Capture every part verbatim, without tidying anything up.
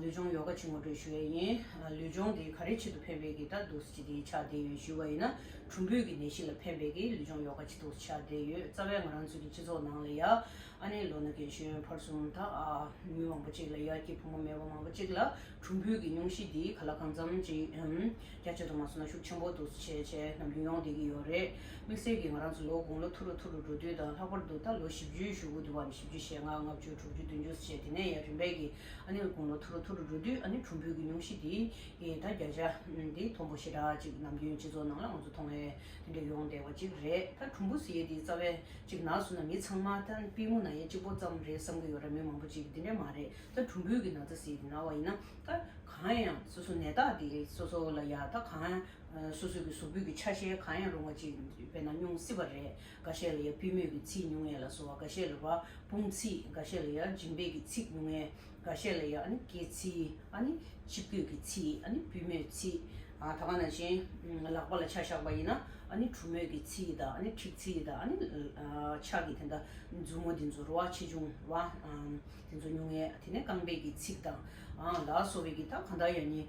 ལུས་སྦྱོང་ཡོ་ག་ཅིག་ངོ་སྤྲོད་ཞུ་ཡས་ཡིན། ལུས་སྦྱོང་དེ་ག་རེ་ཆེད་དུ་ཕན་པའི་གི་ད་འདུག་སེ་ཅིག་དེ་ཆགས་བསྡད་ཡོད་ཞུ་བ་ཡིན་ན། གྲུམ་བུའི་གི་ནད་གཞི་ལ་ཕན་པའི་གི་ལུས་སྦྱོང་ཡོ་ག་ཅིག་འདུག་སེ་ཆགས་བསྡད་ཡོད། རྩ་བའི་ང་རང་ཚོའི་གི་སྤྱི་ཚོགས་ནང་ལ་ཡ། ཨ་ནི་ལོ་ན་རྒན་གཞོན་ཕར་ཚུར་ད་ཨ་མི་མང་པོ་ཅིག་ལ་ཡ། སྐྱེས་ཕོ་མོ་མེད་པ་མང་པོ་ཅིག་ལ་གྲུམ་བུའི་གི་སྙུང་གཞི་དེ་ག་ལ་གང་འཚམ་ཅིག་ཨམ་རྒྱ་ཆེ་དུ་མ་སོང་ན་ཤུགས་ཆེན་པོ་འདུག་སེ་བྱས་བྱས་ནམ་རྒྱུན་ཡོང་བསྡད་ཀྱི་ཡོད་རེད། དམིགས་བསལ་གྱི་ང་རང་ཚོ་ལོ་དགུང་ལོ་མཐོ་རུ་མཐོ་རུ་འགྲོ་དུས་དང་། ལྷག་པར་དུ་ད་ལོ་བཞི་བཅུའི་གཞུག་གུ་དུ་བ་ནས་བཞི་བཅུ་ཞེ་ལྔ། ལྔ་བཅུ། དྲུག་ཅུ། བདུན་ཅུ་ཟེར་བྱས་དེ་ནས་ཡར་རིམ་པས་ཀྱི་ཨ་ནི་དགུང་ལོ་མཐོ་རུ་མཐོ་རུ་འགྲོ་དུས་ཨ་ནི་གྲུམ་བུའི་གི་སྙུང་གཞི་དེ་ཡི་ད་བརྒྱ་ཆ་འདི་མཐོན་པོ་ཞེ་དྲག་ཅིག་ནམ་རྒྱུན་སྤྱི་ཚོགས་ནང་ལ་ང་ཚོ་མཐོང་ཡས་དེ་འདྲ་ཡོང་བསྡད་པ་ཅིག་རེད། ད་གྲུམ་བུ་ཟེར་ཡས་དེ་རྩ་བའི་ཅིག་ན་སོང་ན་མི་ཚང་མ་ད་པུས་མོ་ན་ཡས་གཅིག་པོ་ཙམ་རེད་བསམ་གྱི་ཡོད་ར། མི་མང་པོ་ཅིག་དེ་འདྲ་མ་རེད། ད་གྲུམ་བུའི་གི་ན་ཚ་ཟེར་ཡས་དེ་ན་བ་ཡིན་ན་ད་གང་ཡང་སོ་སོ་ནད་རྟགས་དེ་སོ་སོ་ལ་ཡ་ད་གང་ཡང་སོ་སོའི་གི་གཟུགས་པོའི་གི་ཆ་ཤས་གང་ཡང་རུང་བ་ཅིག་དཔེར་ན་སྙུང་སྲིད་པ་རེད། འགའ་ཤས་ལ་ཡ་པུས་མོའི་གི་ཚིགས་སྙུང་ཡས་ལ་སོགས་པ། འགའ་ཤས་ལ་བ་དཔུང་ཚིགས། འགའ་ཤས་ལ་ཡ་མཇིང་པའི་གི་ཚིགས་སྙུང་ཡས། འགའ་ཤས་ལ་ཡ་ཨ་ནི་སྐེ་ཚིགས། ཨ་ནི་སྤྱི་སྐོས་ཀྱི་ཚིགས། ཨ་ནི་པུས་མོའི་ཚིགས། ཨ་ད་ག་ནང་བཞིན་ལག་པ་ལ་ཆ་བཞག་པ་ཡིན་ན་ཨ་ནི་གྲུ་མོའི་གི་ཚིགས་དང་། ཨ་ནི་མཁྲིག་ཚིགས་དང་། ཨ་ནི་ཕྱག་གི་དེ་འདྲ་མཛུབ་མོ་དེ་ཚོ་རུ་བ་ཆེ་ཆུང་བ། དེ་ཚོ་སྙུང་ཡས། དེ་ནས་རྐང་པའི་གི་ཚིགས་དང་། ཨ་ལ་སོགས་པའི་གི་ད་གང་ལྟར་ཡང་ནི་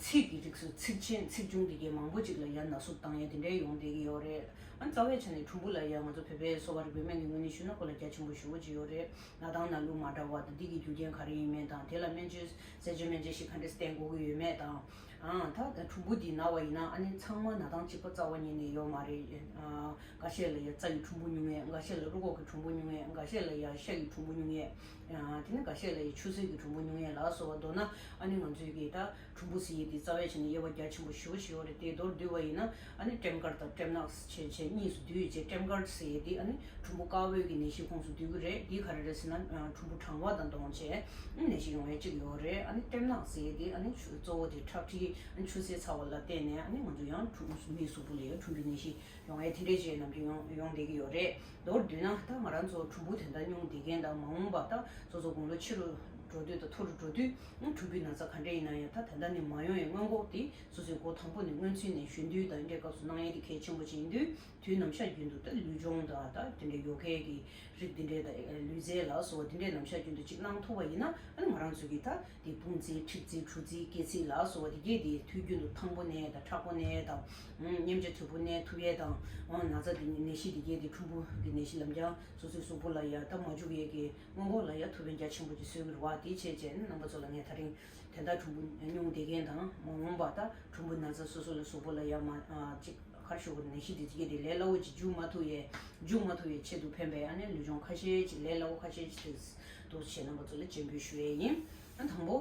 ཚིགས་ཀྱི་རིགས་སུ་ཚིགས་ཆེན་ཚིགས་ཆུང་དེ་གའི་མང་པོ་ཅིག་ལ་ཡ་ན་ཟུག་བཏང་ཡས་དེ་འདྲའི་ཡོང་བསྡད་ཀྱི་ཡོད་རེད། ཨ་རྩ་བའི་ཆ་ནས་གྲུམ་བུ་ལ་ཡ་ང་ཚོ་བོད་པའི་གསོ་བ་རིག་པའི་སྨན་གྱི་ངོས་ནས་ཞུས་ན་ཁོ་ལ་རྒྱ་ཆེན་པོ་ཞེ་པོ་ཅིག་ཡོད་རེད། ན་དང་ན་ལུགས་མ་འདྲ་བ་དང་། འདི་གི་རྒྱུ་རྐྱེན་ག་རེ་ཡིན་མིན་དང་། དེ་ལ་སྨན་བཅོས་ཟས་བཅོས་སྨན་བཅོས་ཤིག་ག་འདྲས་བསྟེན་དགོས་ཀྱི་ཡོད་མེད་དང་། ཨང་། ད་ད་གྲུམ་བུ་འདི་ན་བ་ཡིན་ན་ཨ་ནི་ཚང་མ་ན་ཐང་གཅིག་པ་རྩ་བ་ཉིད་ནས་ཡོད་མ་རེད། ཨ་འགའ་ཤས་ལ་ཡ་རྩ་ཡི་གྲུམ་བུ་སྙུང་ཡས། འགའ་ཤས་ལ་རུས་ཁོག་གི་གྲུམ་བུ་སྙུང་ཡས། འགའ་ཤས་ལ་ཡ་ཤ་ཡི་གྲུམ་བུ་སྙུང་ཡས། ཨ་དེ་ནས་འགའ་ཤས་ལ་ཡ་ཆུ་སེར་གྱི་གྲུམ་བུ་སྙུང་ཡས་ལ་སོགས་པ། མདོར་ན་ཨ་ནི་ང་ཚོའི་གི་ད་གྲུམ་བུ་ཟེར་ཡས་དེ་རྩ་བའི་ཆ་ནས་དབྱེ་བ་རྒྱ་ཆེན་པོ་ཞེ་པོ་ཞིག་ཡོད་རེད། དེ་མདོར་བསྡུས་པ་ཡིན་ན་ཨ་ནི་ཀྲེམ་དཀར་དང་ཀྲེམ་ནག་བྱས་བྱས་གཉིས་སུ་བསྡུས་བྱས། ཀྲེམ་དཀར་ཟེར་ཡས་དེ་ཨ་ནི་གྲུམ་བུ་དཀར་པོའི་གི་ནད་གཞི་ཁོངས་སུ་འདུས་ཀྱི་རེད། འདི་ག་རེ་རེད་ཟེར་ན་གྲུམ་བུ་གྲང་བ་དང་བསྡོངས་བྱས་ནད་གཞི་ཡོང་ཡས་གཅིག་ཡོད་རེད། ཨ་ནི་ཀྲེམ་ནག་ཟེར་ཡས་དེ་ཨ་ནི་ཆུ་གཙོ་བོ་དེ་ཁྲག་མཁྲིས་ཨ་ནི་ཆུ་སེར་ཚ་བ་ལ་བརྟེན་ནས་ཨ་ནི་ང་ཚོ་ཡང་གྲུམ་མིའི་གཟུགས་པོ་ལ་ཡང་གྲུམ་བུའི་ནད་གཞི་ཡོང་ཡས་དེ་འདྲས་བྱས་ནམ་རྒྱུན་ཡོང་ཡོང་བསྡད་ཀྱི་ཡོད་རེད། མདོར་བསྡུས་ན་ད་ང་རང་ཚོ་གྲུམ་བུ་དེ་འདྲ་སྙུང་བསྡད་མཁན་དང་། མ་འོངས་པ་ད་སོ་སོ་དགུང་ལོ་ཆེ་རུ་འགྲོ་དུས་དང་མཐོ་རུ་འགྲོ་དུས་གྲུམ་བུའི་ན་ཚ་ག་འདྲས་ཡིན་ན་ཡང་ད་ད་ལྟ་ནས་མ་ཡོང་ཡས་སྔོན་འགོག་དེ་སོ་སོའི་འགོ་དང་པོ་ནས་སྔོན་ཚུད་ནས་གཞོན་དུས་དང་འདྲའི་སྐབས་སུ་གནང་ཡས་དེ་གལ་ཆེན་པོ་ཅིག་ཡིན་དུས། དུས་ནམ་ཞག་རྒྱུན་དུ་ད་ལུས་སྦྱོང་དང་ད་དེ་འདྲའི་ཡོ་གའི་གི་རིགས་དེ་འདྲའི་དང་། ལུས་རྩལ་ལ་སོགས་པ་དེ་འདྲའི་ནམ་ཞག་རྒྱུན་དུ་ཅིག་གནང་ཐུབ་པ་ཡིན་ན་ཨ་ནི་ང་རང་ཚོ་གི་ད་དེ་དཔུང་རྩེ་མཁྲིག་རྩེ་གྲུ་རྩེ་སྐེ་རྩེ་ལ་སོགས་པ་དེ་གས་དེ་དུས་རྒྱུན་དུ་ཐང་པོ་ནས་དང་མཁྲེགས་པོ་ནས་དང་། ཨུམ། མཉེན་ཆས་དོད་པོ་ནས་ཐུབ་ཡས་དང་། ཨོ། ན་ཚ་དེ་ནད་གཞི་དེ་གས་དེ་གྲུམ་བུ་གི་ནད་གཞི་ལམ་རྐྱང་སོ་སོའི་གཟུགས་པོ་ལ་ཡ་ད་མ་འཇུག་ཡས་ཀྱི་སྔོན་འགོག་ལ་ཡ་ཐུགས་ཕན་རྒྱ་ཆེན་པོ་ཅིག་གསོས་ཀྱི་རེད་བ། དེ་བྱས་བྱས་ནས་རྣམ་པ་ཚོ་ལ་ངས་ད་རིང་དེ་འདྲ་གྲུམ་བུ་སྙུང་བསྡད་མཁན་དང་། མ་འོངས་པ་ད་གྲུམ་བུ་ན་ཚ་སོ་སོ་ལ་གཟུགས་པོ་ལ་ཡ་མ་ཨ་ཅིག་ག་རེ་ཞུ་དགོས་རེད། ནད་གཞི་དེ་ཅིག་གི་དེ་ལས་སླ་བོ་ཅིག་འཇུག་མ་ཐུབ་ཡས། འཇུག་མ་ཐུབ་ཡས་ཆེད་དུ་ཕན་པའི་ཨ་ནི་ལུས་སྦྱོང་ཁ་ཤས་ཅིག་ལས་སླ་བོ་ཁ་ཤས་ཅིག་དེ་འདུག་བྱས་རྣམ་པ་ཚོ་ལ་སྤྱན་འབུལ་ཞུ་ཡས་ཡིན། ཨ་དང་པོ་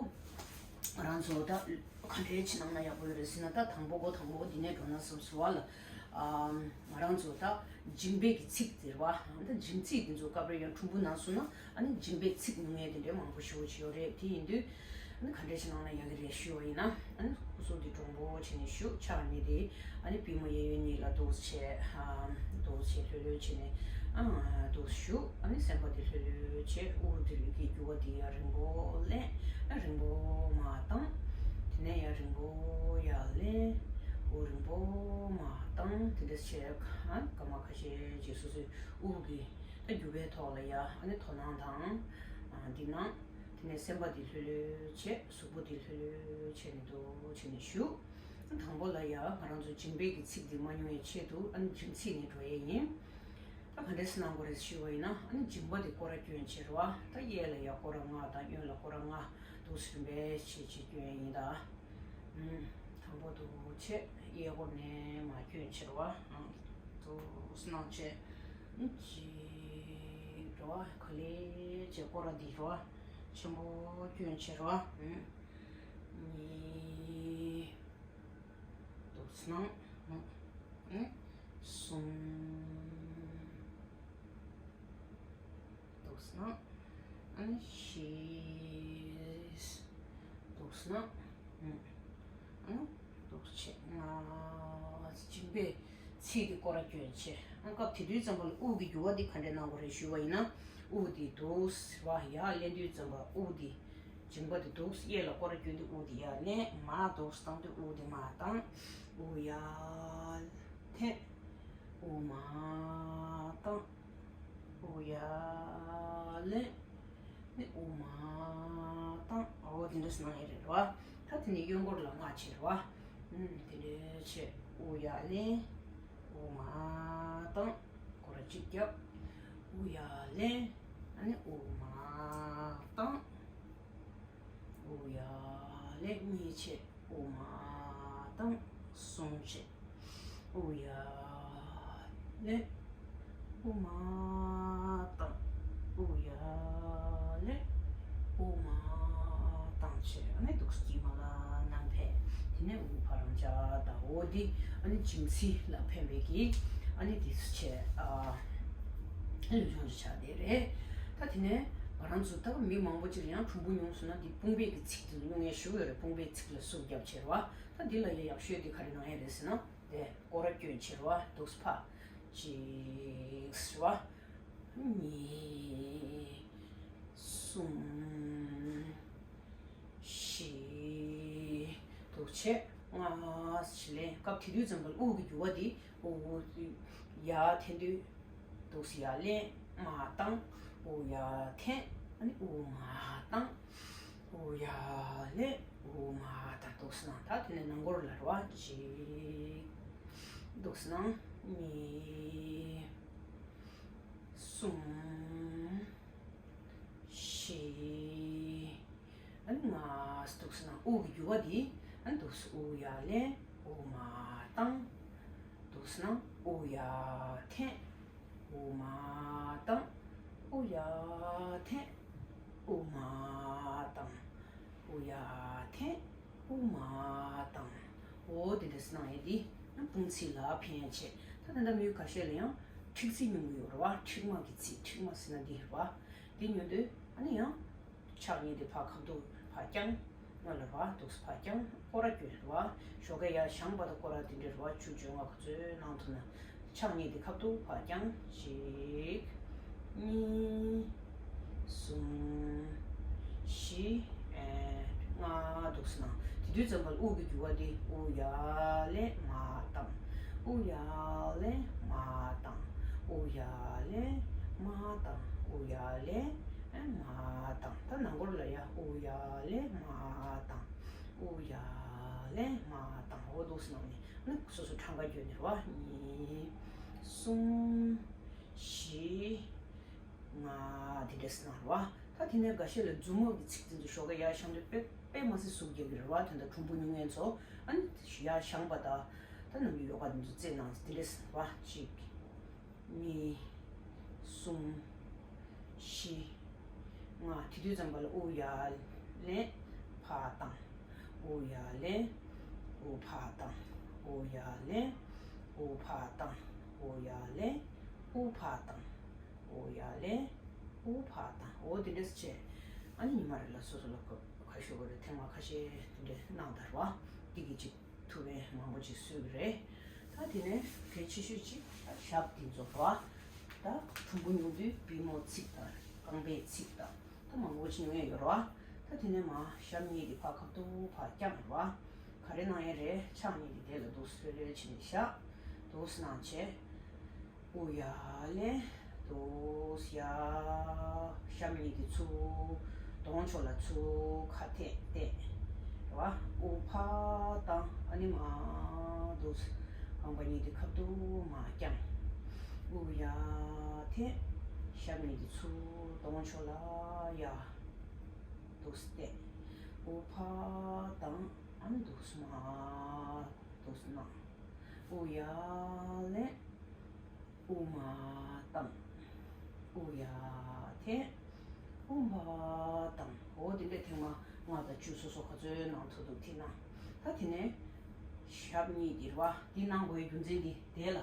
ང་རང་ཚོ་ད་ག་འདྲའི་ཅིག་གནང་ན་ཡག་པོ་ཡོད་རེད་ཟེར་ན། ད་དང་པོ་འགོ་དང་པོ་འདི་ནས་འགྲོ་ན་བསམ་སོང་བ་ལ། ཨ་ང་རང་ཚོ་ད་མཇིང་པའི་གི་ཚིགས་དེ་རེད་བ། ད་མཇིང་ཚིགས་དེ་ཚོ་སྐབས་རེ་ཡང་གྲུམ་བུ་ན་སོང་ན་ཨ་ནི་མཇིང་པའི་ཚིགས་སྙུང་ཡས་དེ་འདྲའི་མང་པོ་ཞེ་པོ་ཅིག་ཡོད་རེད། དེ་ཡིན་དུས་ཨ་ནི་ག་འདྲ་ཞིག་གནང་ན་ཡག་གི་རེད་ཞུས་པ་ཡིན་ན། ཨ་ནི་སྐུ་གཟུགས་དེ་དྲང་པོ་བྱས་ནས་བཞུགས། ཕྱག་གཉིས་དེ་ཨ་ནི་པུས་མོ་གཡས་གཡོན་གཉིས་ལ་འདུག་སེ་བྱས། ཨ་འདུག་སེ་བྱས་ལྷོད་ལྷོད་བྱས་ནས་ཨ་འདུག་སེ་བཞུགས། ཨ་ནི་སེམས་པ་དེ་ལྷོད་ལྷོད་བྱས། དབུགས་དེ་ལུས་ཀྱི་རྒྱུ་བ་དེ་ཡར་རིང་པོ་ལེན། ཨ་རིང་པོ་མར་བཏང་། དེ་ནས་ཡར་རིང་པོ་ཡར་ལེན། དབུགས་རིང་པོ་མར་བཏང་། དེ་འདྲ་བྱས། ཨ་སྐར་མ་ཁ་ཤས་ཅིག་སོ་སོའི་དབུགས་ཀྱི་ད་རྒྱུ་བའི་ཐོག་ལ་ཡ་ཨ་ནི་དོ་སྣང་དང་། ཨ་འདི་ནང་། དེ་ནས་སེམས་པ་འདི་ལྷོད་ལྷོད་བྱས། གཟུགས་པོ་འདི་ལྷོད་ལྷོད་བྱས་ནས་འདུག་བྱས་ནས་བཞུགས། དང་པོ་ལ་ཡ་ང་རང་ཚོ་མཇིང་པའི་གི་ཚིགས་འདི་མ་སྙུང་བའི་ཆེད་དུ་ཨ་ནི་མཇིང་ཚིགས་ནས་འགྲོ་ཡས་ཡིན། ད་ག་འདྲས་སེ་གནང་དགོས་རེད་ཞུས་པ་ཡིན་ན། ཨ་ནི་མཇིང་པ་འདི་སྐོར་ར་བསྐྱོན་བྱས་རེད་བ། ད་གཡས་ལ་ཡ་སྐོར་ར་ལྔ་དང་གཡོན་ལ་སྐོར་ར་ལྔ་འདུག་སེ་རིམ་པས་བྱས་བྱས་བསྐྱོན་ཡས་ཡིན་ད། ཨུམ། དང་པོ་འདུག་བྱས་གཡས་སྐོར་ནས་མར་བསྐྱོན་བྱས་རེད་བ། ཨང་། འདུག་སེ་གནང་བྱས། ཨུམ། གཅིག་རེད་བ། ག་ལེར་བྱས་སྐོར་ར་འདི་རེད་བ། ཆེན་པོ་བསྐྱོན་བྱས་རེད་བ། ཨུམ། གཉིས། འདུག་སེ་གནང་། ཨུམ། གསུམ། འདུག་སེ་གནང་། ཨ་ནི་བཞི། འདུག་སེ་གནང་། ཨུམ། ཨ་ནི་འདུག་སེ་བྱས། ཨ་མཇིང་པའི་ཚིགས་དེ་སྐོར་ར་བསྐྱོན་བྱས། ཨ་སྐབས་དེ་དུས་ཙམ་པ་ལ་དབུགས་ཀྱི་རྒྱུ་བ་འདི་ག་འདྲས་གནང་དགོས་རེད་ཞུས་པ་ཡིན་ན། དབུགས་འདི་འདུག་སེ་བ་ཡར་ལེན་དུས་ཙམ་པ་དབུགས་འདི། མཇིང་པ་འདི་འདུག་སེ་གཡས་ལ་སྐོར་ར་བསྐྱོན་དུས་དབུགས་འདི་ཡར་ལེན། མར་འདུག་སེ་བཏང་དུས་དབུགས་འདི་མར་བཏང་། དབུགས་ཡར་འཐེན། དབུགས་མར་བཏང་། དབུགས་ཡར་ལེན། ནི་དབུགས་མར་བཏང་། འོ་དེ་འདྲ་སྣང་ཡས་རེད་ར། ད་དེ་ནས་གཡོན་སྐོར་ལ་ལྔ་བྱེད་ར། ཨུམ་དེ་འདྲ་བྱེད། དབུགས་ཡར་ལེན། དབུགས་མར་བཏང་། སྐོར་ར་གཅིག་རྒྱབ། དབུགས་ཡར་ལེན། ཨ་ནི་དབུགས་མར་བཏང་། དབུགས་ཡར་ལེན། གཉིས་བྱེད། དབུགས་མར་བཏང་། གསུམ་བྱེད། དབུགས་ཡར་ལེན། དབུགས་མར་བཏང་། དབུགས་ཡར་ལེན། དབུགས་མར་བཏང་བྱས། ཨ་ནི་འདུག་སེ་དཀྱིལ་མ་ལ་ནང་ཕེབས། དེ་ནས་དབུགས་ཕར་ལ་འཇགས། ད་འོ་འདི་ཨ་ནི་ལྗིད་ཚད་ལ་ཕན་པའི་གི་ཨ་ནི་འདི་ཚོ་བྱས། ཨ་ལུས་སྦྱོང་ཅིག་ཆགས་བསྡད་རེད། ད་དེ་ནས་ང་རང་ཚོ་ད་མི་མང་པོ་ཅིག་ལ་ཡང་གྲུམ་བུ་ཉུང་སོང་ན་འདི་དཔུང་པའི་གི་ཚིགས་དེ་ཚོ་སྙུང་ཡས་ཞུ་ཡོད་རེད། དཔུང་པའི་ཚིགས་ལ་ཟུག་རྒྱབ་བྱས་རེད་བ། ད་འདི་ལ་ཡ་ཡག་ཤོས་དེ་ག་རེ་གནང་ཡས་རེད་ཟེར་ན། དེ་སྐོར་ར་སྐྱོན་བྱེད་རེད་བ། འདུག་སེ་ཕར་གཅིག་རེད་བ། གཉིས། གསུམ། བཞི། འདུག་བྱས། ལྔ་ཞིག་ལེན། སྐབས་དེ་དུས་ཙམ་པ་ལ་དབུགས་ཀྱི་རྒྱུ་བ་འདི་དབུགས་ཡར་འཐེན་དུས། འདུག་སེ་ཡར་ལེན། མར་བཏང་། དབུགས་ཡར་འཐེན། ཨ་ནི་དབུགས་མར་བཏང་། དབུགས་ཡར་ལེན། དབུགས་མར་བཏང་། འདུག་སེ་གནང་། ད་དེ་ནས་ནང་སྐོར་ལ་རེད་བ། གཅིག་འདུག་སེ་གནང་། གཉིས། གསུམ། བཞི། ཨ་ནི་ལྔ། འདུག་སེ་གནང་། དབུགས་ཀྱི་རྒྱུ་བ་འདི། ཨ་ནི་འདུག་སེ་དབུགས་ཡར་ལེན། དབུགས་མར་བཏང་། འདུག་སེ་གནང་། དབུགས་ཡར་འཐེན། དབུགས་མར་བཏང་། དབུགས་ཡར་འཐེན། དབུགས་མར་བཏང་། དབུགས་ཡར་འཐེན། དབུགས་མར་བཏང་། འོ་དེ་འདྲ་སེ་གནང་ཡས་འདི་ཡང་དཔུང་ཚིགས་ལ་ཕན་ཡས་བྱེད། ད་ད་ལྟ་མི་ཁ་ཤས་ལ་ཡང་མཁྲིག་ཚིགས་སྙུང་གི་ཡོད་རེད་བ། མཁྲིག་མ་གི་ཚིགས། མཁྲིག་མ་ཟེར་ན་འདི་རེད་བ། འདི་ཉོ་དུས་ཨ་ནི་ཡང་ཕྱག་གཉིས་དེ་ཕར་ཁ་ཐུག་ཕར་བརྐྱངས། སྔོན་ལ་རེད་བ། འདུག་སེ་ཕར་བརྐྱངས། སྐོར་ར་སྐྱོན་རེད་བ། ཞོགས་ཀས་ཡར་བཞེངས་པ་དང་སྐོར་ར་དེ་འདྲ་རེད་བ། བཅུ་བཅོ་ལྔ་ག་ཚོད་གནང་ཐུབ་ན། ཕྱག་གཉིས་དེ་ཁ་ཐུག་ཕར་བརྐྱངས། གཅིག་གཉིས། གསུམ། བཞི། ཨེ། ལྔ། འདུག་སེ་གནང་། དེ་དུས་ཙམ་པ་ལ་དབུགས་ཀྱི་རྒྱུ་བ་འདི་དབུགས་ཡར་ལེན། མར་བཏང་། དབུགས་ཡར་ལེན། མར་བཏང་། དབུགས་ཡར་ལེན། མར་བཏང་། དབུགས་ཡར་ལེན། ཨེ། མར་བཏང་། ད་ནང་སྐོར་ལ་ཡ། དབུགས་ཡར་ལེན། མར་བཏང་། དབུགས་ཡར་ལེན། མར་བཏང་། འོ་འདུག་སེ་གནང་ནས་ཨ་ནི་སོ་སོ་གྲངས་ཀ་བརྗོད་ནས་རེད་བ། གཉིས། གསུམ། བཞི། ལྔ། དེ་འདྲ་སེ་གནང་རེད་བ། ད་དེ་ནས་འགའ་ཤས་ལ་མཛུབ་མོ་གི་ཚིགས་དེ་ཚོ་ཞོགས་ཀས་ཡར་བཞེངས་དུས་དཔེ་དཔེ་མ་སྲིད་ཟུག་རྒྱག་གི་རེད་བ། དེ་འདྲ་གྲུམ་བུ་ཉུང་ངན་ཚོ། ཨ་ནི་ཡར་བཞེངས་པ་དང་། ད་ནམ་རྒྱུན་ཡོ་ག་དེ་ཚོ་རྩེད་གནང་། དེ་འདྲ་སེ་རེད་བ། གཅིག་གཉིས། གསུམ། བཞི། ལྔ། དེ་དུས་ཙམ་པ་ལ་དབུགས་ཡར་ལེན། ཕར་བཏང་། དབུགས་ཡར་ལེན། དབུགས་ཕར་བཏང་། དབུགས་ཡར་ལེན། དབུགས་ཕར་བཏང་། དབུགས་ཡར་ལེན། དབུགས་ཕར་བཏང་། དབུགས་ཡར་ལེན། དབུགས་ཕར་བཏང་། འོ་དེ་འདྲ་སེ་བྱས། ཨ་ནི་ཉི་མ་རེ་ལ་སོ་སོ་ལ་ཁ་ཤོ་གོ་རེ་ཐེངས་མ་ཁ་ཤས་དེ་འདྲ་གནང་དང་རེད་བ། འདི་གི་གཅིག་ཐུབ་པའི་མང་པོ་ཅིག་གསོས་ཀྱི་རེད། ད་དེ་ནས་གལ་ཆེ་ཤོས་ཅིག་ད་ཞབས་འདི་ཚོ་རེད་བ། ད་གྲུམ་བུ་ཉུང་དུས་པུས་མོ་ཚིགས་དང་རྐང་པའི་ཚིགས་དང་ད་མང་པོ་ཅིག་ཉོ་ཡས་ཡོད་རེད་བ། ད་དེ་ནས་མར་ཞབས་གཉིས་དེ་ཕར་ཁ་ཐུག་ཕར་བརྐྱངས་རེད་བ། ག་རེ་གནང་ཡས་རེད། ཕྱག་གཉིས་དེ་དེ་ལ་འདུག་སེ་ལྷོད་ལྷོད་བྱས་ནས་བཞག་འདུག་སེ་གནང་བྱས། དབུགས་ཡར་ལེན། འདུག་སེ་ཡར། ཞབས་གཉིས་དེ་ཚུར་གདོང་ཕྱོགས་ལ་ཚུར་ཁ་ཐད་གཏད། རེད་བ། དབུགས་ཕར་བཏང་། ཨ་ནི་མར་འདུག་སེ་རྐང་པ་གཉིས་དེ་ཁ་ཐུག་མར་བརྐྱངས། དབུགས་ཡར་འཐེན། ཞབས་གཉིས་དེ་ཚུར་གདོང་ཕྱོགས་ལ་ཡར། འདུག་སེ་གཏད། དབུགས་ཕར་བཏང་། ཨ་ནི་འདུག་སེ་མར་འདུག་སེ་གནང་། དབུགས་ཡར་ལེན། དབུགས་མར་བཏང་། དབུགས་ཡར་འཐེན། དབུགས་མར་བཏང་། འོ་དེ་འདྲ་ཐེངས་མ་ལྔ་དང་བཅུ་སོ་སོ་ག་ཚོད་གནང་ཐུབ་ཐུབ་དེ་གནང་། ད་དེ་ནས་ཞབས་གཉིས་འདི་རེད་བ། འདི་གནང་དགོས་རྒྱུ་མཚན་འདི་དེ་ལ་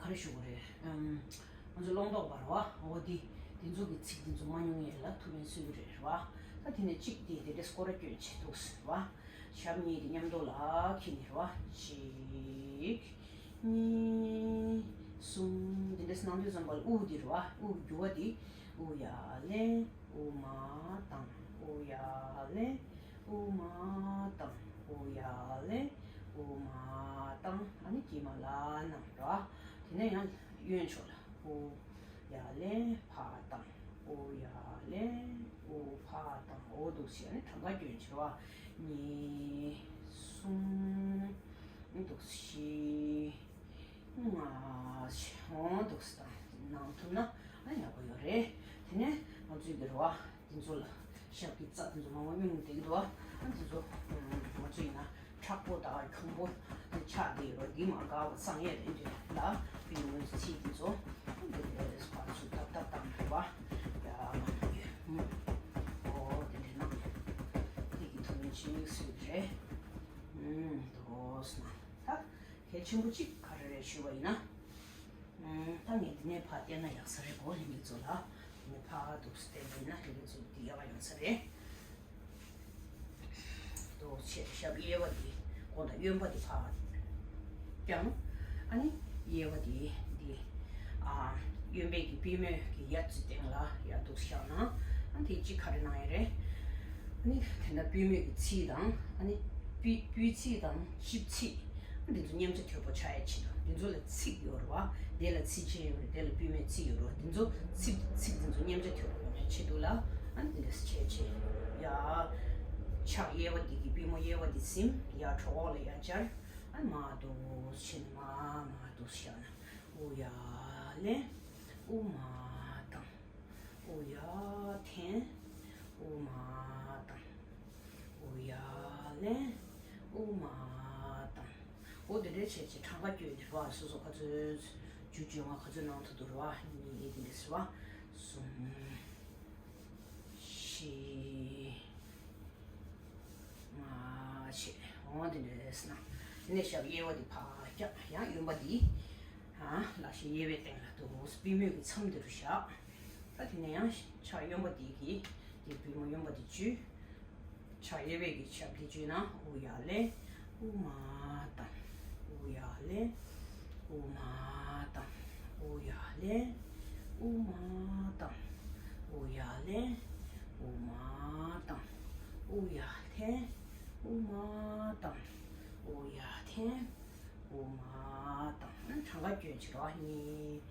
ག་རེ་ཞུ་དགོས་རེད། ཨམ། ང་ཚོ་སློང་རྟོགས་པ་རེད་བ། འོ་འདི་འདི་ཚོ་གི་ཚིགས་འདི་ཚོ་མ་ཉུང་ཡས་ལ་ཐུགས་ཕན་གསོས་ཀྱི་རེད་བ། ད་དེ་ནས་གཅིག་འདི་དེ་འདྲས་སྐོར་ར་སྐྱོན་བྱེད་འདུག་སེ་རེད་བ། ཞབས་གཉིས་དེ་མཉམ་དུ་ལ་འཁྱེར་ནས་རེད་བ། གཅིག་གཉིས། གསུམ། འདི་འདྲས་གནང་དུས་ཙམ་པ་ལ་དབུགས་འདི་རེད་བ། དབུགས་རྒྱུ་བ་འདི། དབུགས་ཡར་ལེན། དབུགས་མར་བཏང་། དབུགས་ཡར་ལེན། དབུགས་མར་བཏང་། དབུགས་ཡར་ལེན། དབུགས་མར་བཏང་། ཨ་ནི་དཀྱིལ་མ་ལ་གནང་ར། དེ་ནས་ཡང་གཡོན་ཕྱོགས་ལ་དབུགས་ཡར་ལེན། ཕར་བཏང་། དབུགས་ཡར་ལེན། འོ་ཕར་དང་འོ་འདུག་སེ་ནི་གྲངས་ཀ་སྐྱོན་བྱེད་པ། གཉིས། གསུམ། འདུག་སེ་བཞི། ལྔ། འོ་འདུག་སེ་དང་ནང་ཐུབ་ན་ཨ་ཡག་པོ་ཡོད་རེད། དེ་ནས་ང་ཚོའི་འདི་རུ་བ་འདི་ཚོ་ལ་ཞབས་ཀྱི་རྩ་འདི་ཚོ་མང་པོ་སྙུང་བསྡད་ཀྱི་འདུག་ཨ་འདི་ཚོ་ང་ཚོ་ཡིན་ན་མཁྲེགས་པོ་དང་གྱོང་པོ་ཆགས་བསྡད་ཡོད་རེད། འདི་མ་དགའ་བ་གསང་ཡས་རེད། འདི་ལ་བི་མོའི་ཚིག་འདི་ཚོ་འདི་ལས་ཕར་ཚུར་ཏག་ཏག་བཏང་འདུག་བ། ཡ་མ་འོ་དེ་འདྲ་གནང་། འདི་གི་ཐུགས་ཉིད་ཆེན་མོ་སུས་རེད། ཨུམ་དོ་སྣང་། ད་གལ་ཆེན་པོ་གཅིག་ག་རེ་རེད་ཞུ་བ་ཡིན་ན། ཨུམ་ད་ངས་འདི་ནས་ཕར་བལྟས་ན་ཡག་ས་རེད་གོ། ལྷན་རྒྱས་ཚོ་ལ་འདི་ནས་ཕར་འདུག་སེ་བལྟས་པ་ཡིན་ན་ལྷན་རྒྱས་ཚོ་འདི་ཡག་ཡོང་ས་རེད། དོ་ཆེ་ཞབས་གཡས་པ་འདི་གོང་དང་གཡོན་པ་འདི་ཕར་བརྐྱངས། ཨ་ནི་གཡས་པ་འདི་འདི་ཨ་གཡོན་པའི་གི་པུས་མོའི་གི་ཡ་ཚོའི་སྟེང་ལ་ཡར་འདུག་སེ་བཞག་ན། ཨ་འདི་གཅིག་ག་རེ་གནང་ཡ་རེད། ཨ་ནི་དེ་འདྲ་པུས་མོའི་གི་ཚིགས་དང་ཨ་ནི་པུས་པུས་ཚིགས་དང་དཔྱི་ཚིགས། ཨ་འདི་ཚོ་མཉམ་བྱ་དོད་པོ་ཆགས་ཡ་ཆེད་དུ་འདི་ཚོ་ལ་ཚིགས་ཡོད་རེད་བ། དེ་ལ་ཚིགས་ཆེན་ཡོད་རེད། དེ་ལ་པུས་མོའི་ཚིགས་ཡོད་རེད་བ། འདི་ཚོ་ཚིགས་ཚིགས་འདི་ཚོ་མཉམ་བྱ་དོད་པོ་ཡོང་ཡ་ཆེད་དུ་ལ་ཨ་འདི་འདྲ་སེ་བྱས་བྱས་ཡ། ཕྱག་གཡས་པ་འདི་གི་པུས་མོ་གཡས་པ་འདི་ཟིན། ཡ་གྲོད་ཁོག་ལ་ཡ་སྦྱར། ཨ་མར་འདུག་སེ་མར་མར་འདུག་སེ་བཞག་ན། དབུགས་ཡར་ལེན། དབུགས་མར་བཏང་། དབུགས་ཡར་འཐེན། དབུགས་མར་བཏང་། དབུགས་ཡར་ལེན། དབུགས་མར་བཏང་། འོ་དེ་འདྲ་བྱས་བྱས་གྲངས་ཀ་སྐྱོན་ནས་རེད་བ། སོ་སོ་ག་ཚོད་བཅུ་བཅོ་ལྔ་ག་ཚོད་གནང་ཐུབ་འདུག་རེད་བ། གཉིས་དེ་འདྲ་ཟེར་བ། གསུམ། བཞི། ལྔ་བྱས། འོ་དེ་འདྲ་ཟེར་ན། དེ་ནས་ཞབས་གཡས་པ་འདི་ཕར་བརྐྱངས། ཡང་གཡོན་པ་འདི་ཨ་ལག་ཤེས་གཡས་པའི་སྟེང་ལ་འདུག་སེ་པུས་མོའི་གི་མཚམས་འདི་རུ་བཞག་ད་དེ་ནས་ཡང་ཕྱག་གཡོན་པ་འདི་གིས་འདི་པུས་མོ་གཡོན་པ་འདི་འཇུས། ཕྱག་གཡས་པའི་གི་ཞབས་འདི་འཇུས་ན་དབུགས་ཡར་ལེན། དབུགས་མར་བཏང་། དབུགས་ཡར་ལེན། དབུགས་མར་བཏང་། དབུགས་ཡར་ལེན། དབུགས་མར་བཏང་། དབུགས་ཡར་ལེན། དབུགས་མར་བཏང་། དབུགས་ཡར་འཐེན། དབུགས་མར་བཏང་། དབུགས་ཡར་འཐེན། དབུགས་མར་བཏང་། ཨ་གྲངས་ཀ་སྐྱོན་བྱེད་རོགས། གཉིས།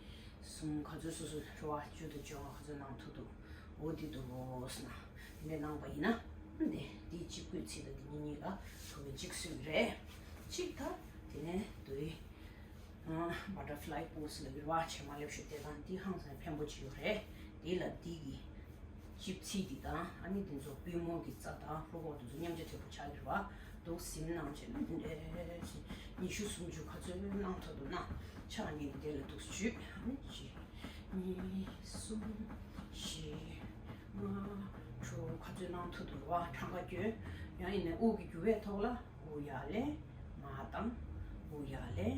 གསུམ། ག་ཚོད་སོ་སོ་རེད་བ། བཅུ་དང་བཅོ་ལྔ་ག་ཚོད་གནང་ཐུབ་འདུག་འོ་འདི་འདུག་ཟེར་ན། དེ་འདྲ་གནང་པ་ཡིན་ན། འདི་འདི་གཅིག་པུས་ཚིགས་དང་འདི་གཉིས་གཉིས་ལ་ཐུགས་ཕན་གཅིག་གསོས་རེད། གཅིག་ད་དེ་ནས་འདི་ཨ་butterfly pose ལབ་ཀྱི་རེད་བ། བྱེ་མ་ལེབ་ཤུ་དེ་དང་འདི་ཧང་སང་ཕན་པོ་ཅིག་ཡོད་རེད། འདི་ལ་འདི་གི་ལྕིབས་ཚིགས་འདི་དང་ཨ་ནི་འདི་ཚོ་པུས་མོ་གི་རྩ་དང་ལྷོ་ཕྱོགས་འདི་ཚོ་མཉམ་བྱ་དོད་པོ་ཆགས་ཀྱི་རེད་བ། འདུག་ཟིན་གནང་བྱས་ན་འདི་འདྲས་ཉི་ཤུ་སུམ་ཅུ་ག་ཚོད་གནང་ཐུབ་འདུག་ན་ཕྱག་གཉིས་འདི་ལ་འདུག་བཅུག་ཨ་ནི་གཅིག་གཉིས། གསུམ། བཞི། ལྔ། དྲུག་ག་ཚོད་གནང་ཐུབ་འདུག་བ། གྲངས་ཀ་སྐྱོན། ཡང་ཡིན་ནའི་དབུགས་ཀྱི་རྒྱུ་བའི་ཐོག་ལ་དབུགས་ཡར་ལེན། མར་བཏང་། དབུགས་ཡར་ལེན།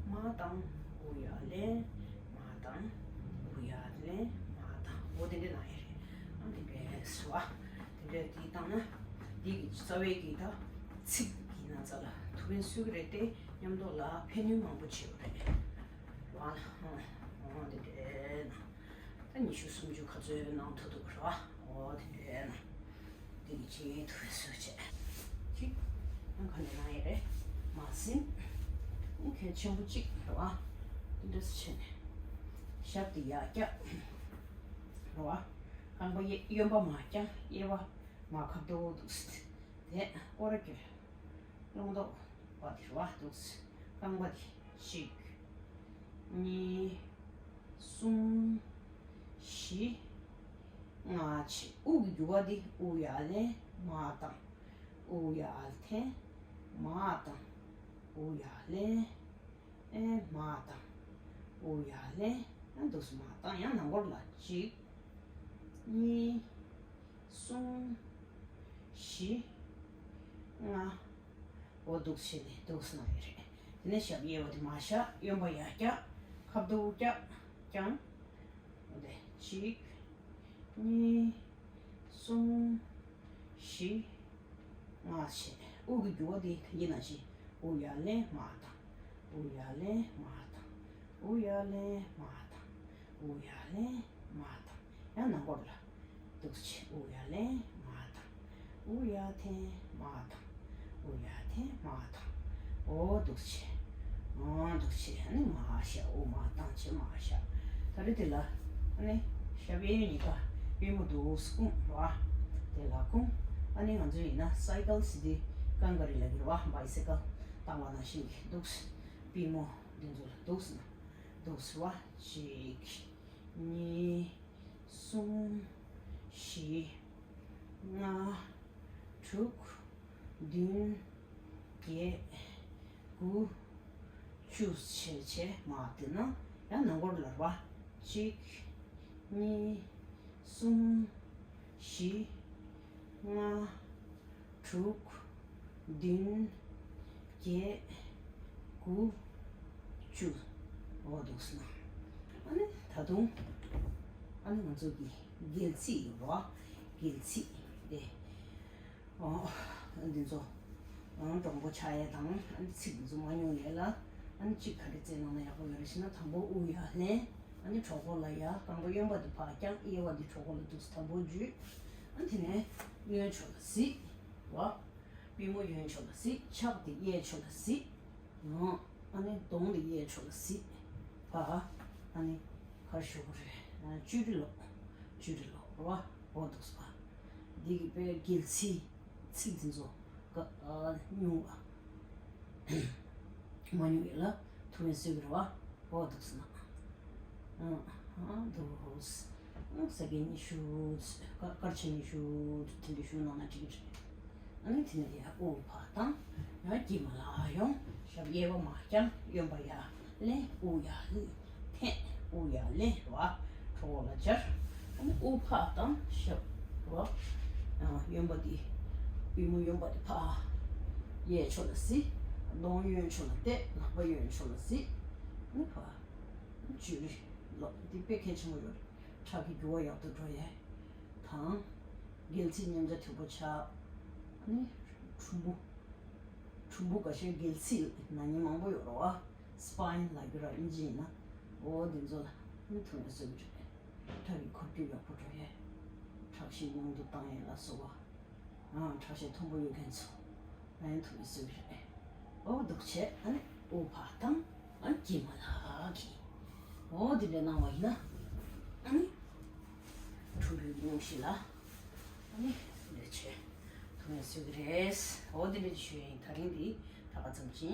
མར་བཏང་། དབུགས་ཡར་ལེན། མར་བཏང་། དབུགས་ཡར་ལེན། མར་བཏང་། འོ་དེ་འདྲ་གནང་ཡ་རེད། ཨ་དེ་འདྲས་སོ། དེ་འདྲས་དེ་བཏང་ན་དེ་གི་རྩ་བའི་གི་ད་ཚིགས་ཀྱི་ན་ཚ་ལ་ཐུགས་ཕན་གསོས་ཀྱི་རེད་དེ། མཉམ་དུ་ལ་ཕན་ནུས་མང་པོ་བྱེད་ཀྱི་རེད། ལ་ཧང་ཧང་དེ་འདྲས་ན། ད་ཉི་ཤུ་སུམ་ཅུ་ག་ཚོད་གནང་ཐུབ་འདུག་ར། འོ་དེ་འདྲས་ན། དེ་གི་ཆེས་ཐུབ་པའི་སུ་བྱས། གཅིག་ཡང་ག་འདྲ་གནང་ཡས་རེད། མ་ཟིན། ཨུ་གལ་ཆེན་པོ་གཅིག་རེད་བ། དེ་འདྲས་བྱས་ནས་ཞབས་དེ་ཡར་བཀྱག་རེད་བ། རྐང་པ་གཡས་གཡོན་པ་མར་བརྐྱངས། གཡས་པ་མར་ཁ་བརྡོལ་འདུག་སེ། དེ་སྐོར་ར་བསྐྱོད། རླུང་རྟོག་པ་དེ་རེད་བ། འདུག་སེ། རྐང་པ་དེ་གཅིག་གཉིས། གསུམ། བཞི། ལྔ་བྱས། དབུགས་ཀྱི་རྒྱུ་བ་འདི་དབུགས་ཡར་ལེན་མར་བཏང་། དབུགས་ཡར་འཐེན་མར་བཏང་། དབུགས་ཡར་ལེན་ཨེ་མར་བཏང་། དབུགས་ཡར་ལེན། ཨ་འདུག་སེ་མར་བཏང་། ཡང་ནང་སྐོར་ལ་གཅིག་གཉིས། གསུམ། བཞི། ལྔ། འོ་འདུག་སེ་བྱས་ནས་འདུག་སེ་གནང་ཡས་རེད། དེ་ནས་ཞབས་གཡས་པ་དེ་མར་བཞག་གཡོན་པ་ཡར་བཀྱག་ཁ་བརྡོལ་བཀྱག་བརྐྱངས། འོ་དེ་གཅིག་གཉིས། གསུམ། བཞི། ལྔ་བྱས། དབུགས་ཀྱི་རྒྱུ་བ་དེ་ད་གིན་ནང་བཞིན་དབུགས་ཡར་ལེན་མར་བཏང་། དབུགས་ཡར་ལེན་མར་བཏང་། དབུགས་ཡར་ལེན་མར་བཏང་། དབུགས་ཡར་ལེན་མར་བཏང་། ཡང་ནང་སྐོར་ལ། འདུག་སེ་བྱས། དབུགས་ཡར་ལེན་མར་བཏང་། དབུགས་ཡར་འཐེན་མར་བཏང་། དབུགས་ཡར་འཐེན་མར་བཏང་། འོ་འདུག་སེ་བྱས། འོ་འདུག་སེ་བྱས། ཨ་ནི་མར་བཞག་དབུགས་མར་བཏང་བྱས་མར་བཞག་ད་རེས་དེ་ལ་ཨ་ནི་ཞབས་གཡས་གཉིས་ཀ་ པུས་མོ་འདུག་སེ་བསྐུམ་ར། དེ་ལ་བསྐུམ། ཨ་ནི་ང་ཚོ་ཡིན་ན་སའི་ཀལ་ཟེར་དུས་ཀང་ཀ་རི་ལབ་ཀྱི་རེད་བ། བྷའི་སི་ཀལ་བཏང་བ་ནང་བཞིན་གྱི་འདུག་སེ། པུས་མོ་འདི་ཚོ་ལ་འདུག་སེ་ན། འདུག་སེ་ར། གཅིག་གཉིས། གསུམ། བཞི། ལྔ། དྲུག་བདུན། བརྒྱད། དགུ། བཅུ་བྱས་བྱས་མར་བསྡུས་ན་ཡང་ནང་སྐོར་ལ་ར། གཅིག་གཉིས། གསུམ། བཞི། ལྔ། དྲུག་བདུན། བརྒྱད། དགུ། བཅུ། འོ་འདུག་སེ་ན། ཨ་ནི་ད་དུང་ཨ་ནི་ང་ཚོ་གི་སྒལ་ཚིགས་ཡོད་ར། སྒལ་ཚིགས་དེ། ཨོ། འདི་ཚོ། ཨང་། འདྲོང་པོ་ཆགས་ཡས་དང་། ཨ་ནི་ཚིགས་འདི་ཚོ་མ་ཉུང་ཡས་ལ། ཨ་ནི་གཅིག་ག་རེ་རྩེ་གནང་ན་ཡག་པོ་ཡོད་རེད་ཟེར་ན། དང་པོ་དབུགས་ཡར་ལེན། ཨ་ནི་གྲོད་ཁོག་ལ་ཡར། རྐང་པ་གཡོན་པ་འདི་ཕར་བརྐྱངས། གཡས་པ་འདི་གྲོད་ཁོག་ལ་འདུག་སེ་དམ་པོ་འཇུས། ཨ་ནི་དེ་ནས་གཡོན་ཕྱོགས་ལ་གཟིགས། ར། པུས་མོ་གཡོན་ཕྱོགས་ལ་གཟིགས། ཕྱག་འདི་གཡས་ཕྱོགས་ལ་གཟིགས། ཨ་ནི་གདོང་འདི་གཡས་ཕྱོགས་ལ་གཟིགས། ཕར། ཨ་ནི་ག་རེ་ཞུ་དགོས་རེད། ཨ། ཅུ་རི་ལོག་ཅུ་རི་ལོག་ར། འོ་འདུག་སེ་ཕར། འདི་གི་པའི་སྒལ་ཚིགས། ཚིགས་འདི་ཚོ་ག་ཨ། ཉུང་བ། མ་ཉུང་ཡས་ལ་ཐུག་པའི་སྲོལ་གྱི་རེད་བ། འོ་འདུག་སེ་ན། ཨ། འདུག་སེ། ས་གི་ཉི་ཤུ། སྐར་ཆ་ཉི་ཤུ་དེ་འདྲ་ཞུ་གནང་ན་འགྲིག་གི་རེད། ཨ་ནི་དེ་ནས་ཡར་དབུགས་ཕར་བཏང་། ཡང་དཀྱིལ་མ་ལ་ཡོང་། ཞབས་གཡས་པ་མར་བརྐྱངས། གཡོན་པ་ཡར་ལེན། དབུགས་ཡར་འཐེན། དབུགས་ཡར་ལེན་ར། གྲོད་ཁོག་ལ་སྦྱར། ཨ་ནི་དབུགས་ཕར་བཏང་། ཞབས་ར། ཨ། གཡོན་པ་འདི། པུས་མོ་གཡོན་པ་འདི་ཕར་གཡས་ཕྱོགས་ལ་གཟིགས། གདོང་གཡོན་ཕྱོགས་ལ་གཏད། ལག་པ་གཡོན་ཕྱོགས་ལ་གཟིགས། ཨ་ནི་ཕར། ཅུ་རི་ལོག་འདི་དཔེ་གལ་ཆེན་པོ་ཡོད་རེད། ཁྲག་གི་རྒྱུ་བ་ཡག་ཏུ་འགྲོ་ཡས་དང་། སྒལ་ཚིགས་མཉམ་འཇོག་མཐུག་པོ་ཆགས། ཨ་ནི་གྲུམ་བུ། གྲུམ་བུ་འགའ་ཤས་སྒལ་ཚིགས་ན་ནིང་མང་པོ་ཡོད་རེད་བ། སི་པའིན་ལབ་ཀྱི་ར། དབྱིན་ཇི་ཡིན་ན། འོ་འདི་ཚོ་ལ་ཨ་ནི་ཐུག་ནས་གཟིགས་རེད། ཁྲག་གི་འཁོར་སྐྱོད་ཡག་པོ་འགྲོ་ཡས། ཁྲག་ཤེད་ཉུང་དུ་བཏང་ཡས་ལ་སོགས་པ། ཨ། ཁྲག་ཤེད་མཐོན་པོ་ཡོད་མཁན་ཚོ། ཨ་ནི་ཐུག་ནས་གཟིགས་རེད། འོ་འདུག་སེ་བྱས། ཨ་ནི་དབུགས་ཕར་བཏང་། ཨ་ནི་དཀྱིལ་མ་ལ་འཁྱེར། འོ་འདི་འདྲ་གནང་བ་ཡིན་ན། ཨ་ནི་གྲུམ་བུའི་སྙུང་གཞི་ལ། ཨ་ནི་འདི་འདྲ་བྱས་ཐུག་ནས་གཟིགས་རེད། འོ་འདི་འདྲ་ཞུ་ཡིན། ད་རིང་འདི་ད་ག་ཙམ་གྱིས།